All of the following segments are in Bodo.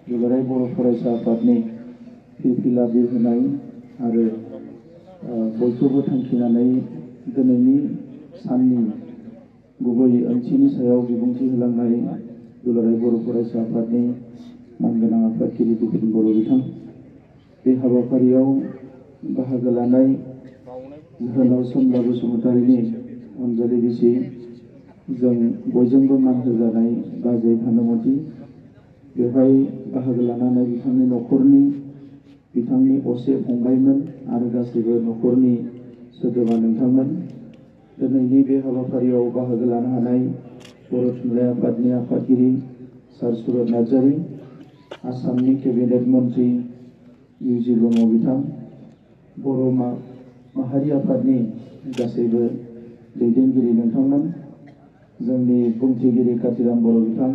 दुलाराय बर' फरायसा आफादनि फिरफिला बिर होनाय आरो बयखौबो थांखिनानै दिनैनि साननि गुबै ओंथिनि सायाव बिबुंथि होलांनाय दुलाराय बर' फरायसा आफादनि मानगोनां आफादगिरि बिपिन बर' बिथां, बे हाबाफारियाव बाहागो लानाय जोहोलाव सोमब्ला बसुमतारीनि अनजालि बिसि, जों बयजोंबो मान होजानाय बाजै भानुमति, बेवहाय बाहागो लानानै बिथांनि न'खरनि बिथांनि असे फंबायमोन आरो गासैबो न'खरनि सोद्रोमा नोंथांमोन, दिनैनि बे हाबाफारियाव बाहागो लानो हानाय बर' थुनलाइ आफादनि आफादगिरि सार सुरत नार्जारी, आसामनि केबिनेट मन्त्रि इउ.जि. ब्रह्म बिथां, बर' माहारि आफादनि गासैबो दैदेनगिरि नोंथांमोन, जोंनि बुंथिगिरि कातिराम बर' बिथां,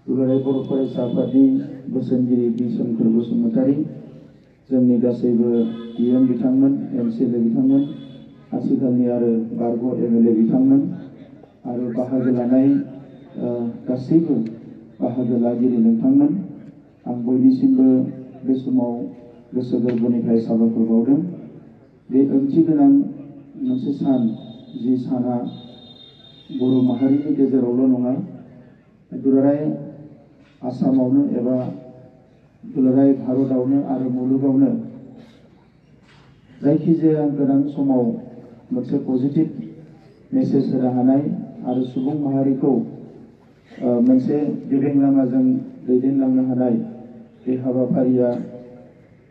दुलाराय बर' फरायसा आफादनि बोसोनगिरि बि सोमखोर बसुमतारी, जोंनि गासैबो बिएम बिथांमोन, एमसिएलए बिथांमोन, आथिखालनि आरो बारग' एमएलए बिथांमोन आरो बाहागो लानाय गासैबो बाहागो लागिरि नोंथांमोन, आं बयनिसिमबो बे समाव गोसो गोरबोनिफ्राय साबायखर बावदों। बे ओंथि गोनां मोनसे सान, जि साना बर' माहारिनि गेजेरावल' नङा, दुलाराय आसामावनो एबा दुलाराय भारतआवनो आरो मुलुगावनो जायखिजाया गोनां समाव मोनसे पजिटिभ मेसेज होनो हानाय आरो सुबुं माहारिखौ मोनसे गेबें लामाजों दैदेनलांनो हानाय बे हाबाफारिया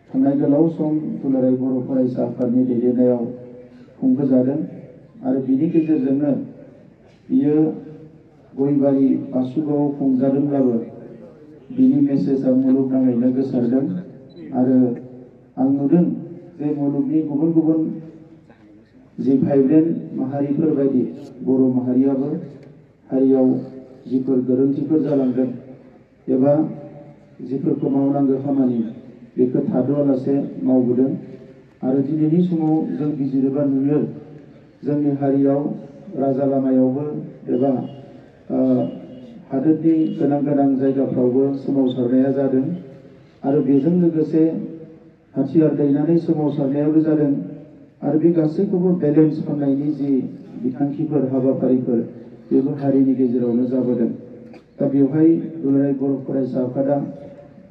थांनाय गोलाव सम दुलाराय बर' फरायसा आफादनि दैदेननायाव खुंबोजादों आरो बिनि गेजेरजोंनो बियो गयबारि बासुगावआव खुंजादोंब्लाबो बिनि मेसेजआ मुलुगनाङैनो गोसारदों आरो आं नुदों जे मुलुगनि गुबुन गुबुन जि भाइब्रेन्ट माहारिफोर बायदि बर' माहारियाबो हारियाव जिफोर गोरोन्थिफोर जालांदों एबा जिफोरखौ मावनांगौ खामानि बेखौ थाद'आलासे मावबोदों आरो दिनैनि समाव जों बिजिरोबा नुयो जोंनि हारियाव राजा लामायावबो एबा हादोरनि गोनां जायगाफ्रावबो सोमावसारनाया जादों आरो बेजों लोगोसे हाथियार दैनानै सोमावसारनायाबो जादों आरो बे गासैखौबो बेलेन्स खालामनायनि जि बिथांखिफोर हाबाफारिफोर बेबो हारिनि गेजेरावनो जाबोदों। दा बेवहाय दुलाराय बर' फरायसा आफादा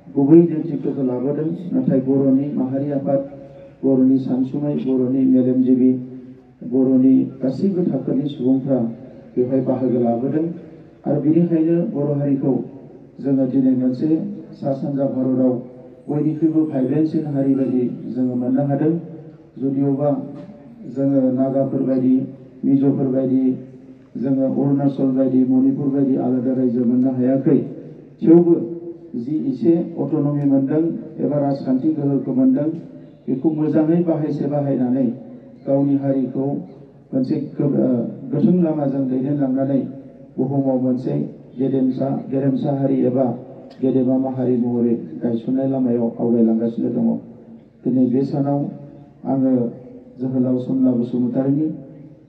गुबै नेतृत्वखौ लाबोदों, नाथाय बर'नि माहारि आफाद, बर'नि सानसुमै, बर'नि मेलेमजिबि, बर'नि गासैबो थाखोनि सुबुंफ्रा बेवहाय बाहागो लाबोदों आरो बेनिखायनो बर' हारिखौ जोङो दिनै मोनसे सा सानजा भारतआव बयनिख्रुइबो भाइब्रेन्टसिन हारि बायदि जोङो मोननो हादों। जुदिअबा जोङो नागाफोर बायदि, मिज'फोर बायदि, जोङो अरुणाचल बायदि, मणिपुर बायदि आलादा रायजो मोननो हायाखै, थेवबो जि एसे अट'नमि मोनदों एबा राजखान्थि गोहोखौ मोनदों बेखौ मोजाङै बाहायनानै गावनि हारिखौ मोनसे गोथों लामाजों दैदेनलांनानै बुहुमाव मोनसे गेरेमसा हारि एबा गेदेमा माहारि महरै गायसननाय लामायाव आवगायलांगासिनो दङ। दिनै बे सानाव आङो जोहोलाव सोमब्ला बसुमतारीनि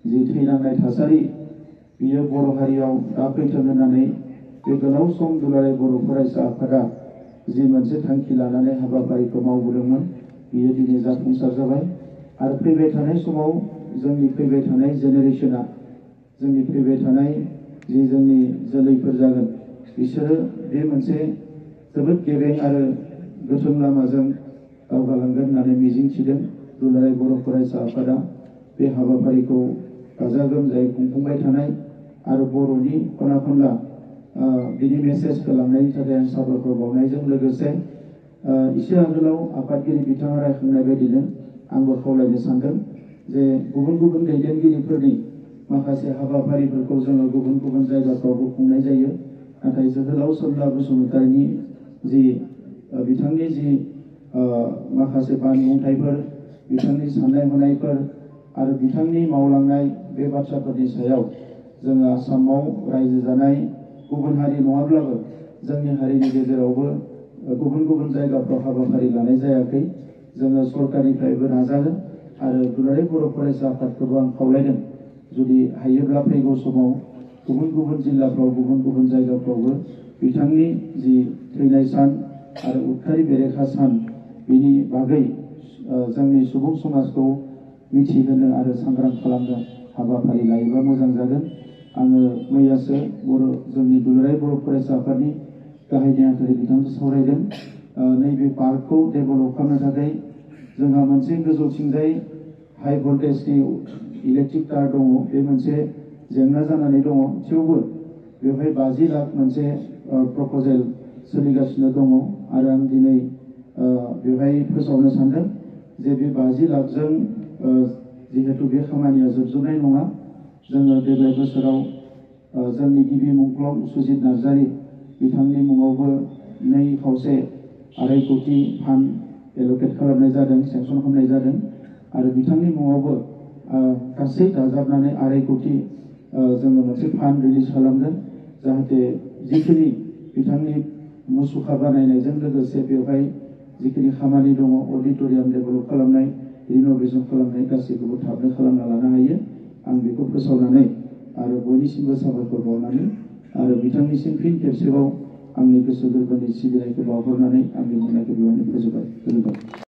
जि थैनांनाय थासारि बियो बर' हारियाव दाफैथों होननानै बे गोलाव सम दुलाराय बर' फरायसा आफादा जि मोनसे थांखि लानानै हाबाफारिखौ मावबोदोंमोन बियो दिनै जाफुंसार जाबाय आरो फैबाय थानाय समाव जोंनि फैबाय थानाय जेनेरेसना, जोंनि फैबाय थानाय जि जोंनि जोलैफोर जागोन बिसोरो बे मोनसे जोबोद गेबें आरो गोथों लामाजों दावगालांगोन होननानै मिजिंथिदों। दुलाराय बर' फरायसा आफादा बे हाबाफारिखौ गाजा गोमजायै खुंफुंबाय थानाय आरो बर'नि खना खनला बिनि मेसेजखौ लांनायनि थाखाय आं साबायखर बावनायजों लोगोसे एसे आगोलाव आफादगिरि बिथाङा रायखांनाय बायदिनो आंबो खावलायनो सानदों जे गुबुन गुबुन दैदेनगिरिफोरनि माखासे हाबाफारिफोरखौ जोङो गुबुन गुबुन जायगाफ्रावबो खुंनाय जायो, नाथाय जोहोलाव सोमब्ला बसुमतारीनि जि बिथांनि जि माखासे बानबुंथाइफोर, बिथांनि साननाय हनायफोर आरो बिथांनि मावलांनाय बे बाथ्राफोरनि सायाव जोङो आसामाव रायजो जानाय गुबुन हारि नङाब्लाबो जोंनि हारिनि गेजेरावबो गुबुन गुबुन जायगाफ्राव हाबाफारि लानाय जायाखै। जोङो सरकारनिफ्रायबो नाजागोन आरो दुलाराय बर' फरायसा आफादखौबो आं खावलायदों जुदि हायोब्ला फैगौ समाव गुबुन गुबुन जिल्लाफ्राव गुबुन गुबुन जायगाफ्रावबो बिथांनि जि थैनाय सान आरो उदखारि बेरेखा सान बिनि बागै जोंनि सुबुं समाजखौ मिथिहोनो आरो सांग्रां खालामनो हाबाफारि लायोबा मोजां जागोन। आङो मैयासो जोंनि दुलाराय बर' फरायसा आफादनि गाहाय नेहाथारि बिथांजों सावरायदों। नैबे पार्कखौ डेभेलप खालामनो थाखाय जोंहा मोनसे गोजौथिंजाय हाई भल्टेजनि इलेक्ट्रिक तार दङ, बे मोनसे जेंना जानानै दङ। थेवबो बेवहाय 50 लाख मोनसे प्रप'जेल सोलिगासिनो दङ आरो आं दिनै बेवहाय फोसावनो सानदों जे बे 50 लाखजों जिहेतु बे खामानिया जोबजोबनाय नङा। जोङो देग्लाय बोसोराव जोंनि गिबि मुंख्लं सुजित नार्जारी बिथांनि मुङावबो 2.5 कोटि फान्ड एल'केट खालामनाय जादों, सेंसन खालामनाय जादों आरो बिथांनि मुङावबो गासै दाजाबनानै 2.5 कोटि जोङो मोनसे फान्ड रिलिज खालामगोन, जाहाथे जिखिनि बिथांनि मुसुखा बानायनायजों लोगोसे बेवहाय जिखिनि खामानि दङ, अडिट'रियाम डेभेलप खालामनाय, रिन'भेसन खालामनाय गासैखौबो थाबनो खालामना लानो हायो। आं बेखौ फोसावनानै आरो बयनिसिमबो साबायखर बावनानै आरो बिथांनिसिम फिन खेबसेबाव आंनि गोसो गोरबोनि सिबिनायखौ बावहरनानै आंनि बुंनायखौ बेयावनो फोजोबबाय।